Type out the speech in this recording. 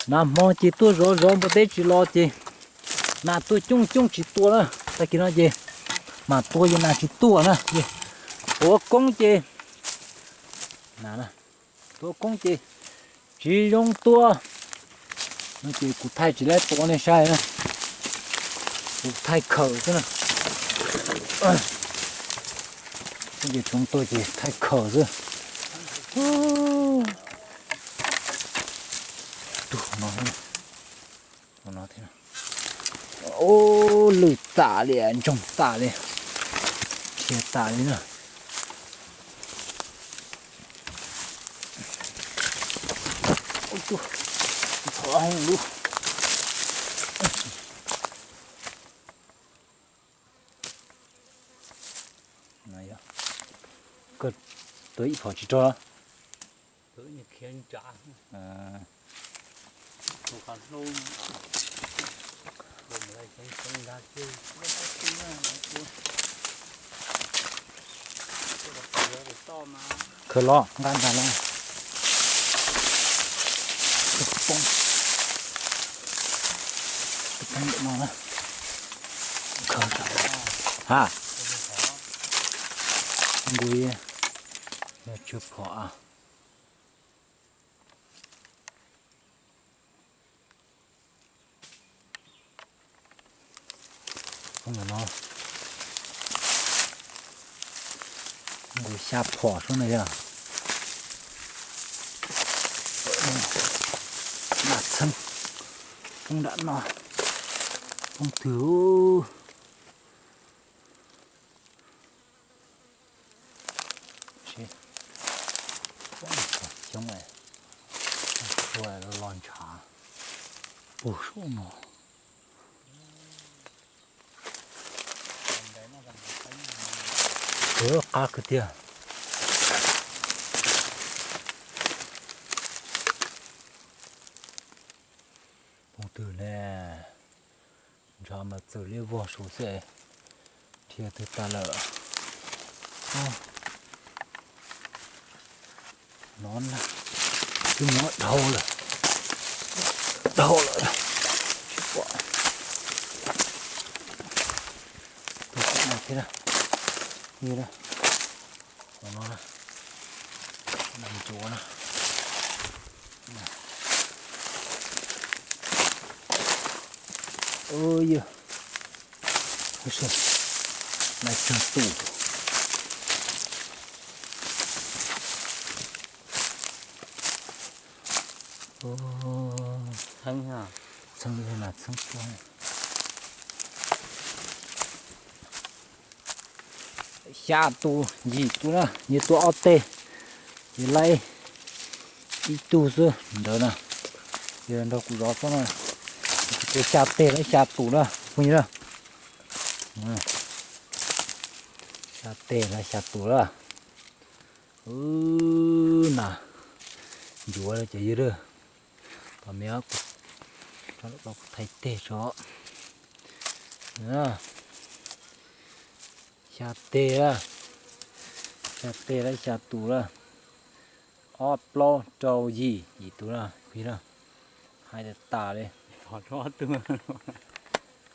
Nag hmo ces tuaj zov zov npua teb tsis los ces nas tuaj coob coob tsis tua na. Tag kis no ces mam tua ces nas tsis tuaj na. Tua koob ces, tua koob ces tsis zoo tua. No ces kuv thaij tsis laib tua nej saib na. Kuv thaij khawm xwb na. Ces tsoov tua ces thaij khawm xwb. Ub, lwj tam li, ntsoog tam li, dhia tam li na. Koj tua ib phom tsis raug los? Khawm los nqa ntag los. Poob, poob ntawm no na. Ha, nku, yog tsw phom. Poob ntawm no, nku xya phom sub na yog. Nram txheeb, poob nram no, poob twg. Coob, los ntshav puag saum no. Qab kawg tiag. Poob twg ne? Ntshav mas txawm liab vog saud xwb, dhia twg tas lawm. No na, twb muab dhau lawm, dhau lawm, tsis pom. Tus no thiab, no na, ncuav na. Yog, nai tsawg tus. Txheeb, txheeb, txheeb. Xya tus yim tus na, nws tua ob teg, ces laib ib tug xwb ntawd na. Ces nrog kuv zov xwb na, kuv tua xya teg laib xya tus na phooj ywg na. Xya teg laib xya tus na. Wb, nas ncuav cov ywg. Tom me, tso lawm kuv thaij teg tso. Xya teg lawm, xya teg lawm, xya tus lawm. Ob plaub rau yim, yim tus lawm, phooj ywg na. Hais tas tas li.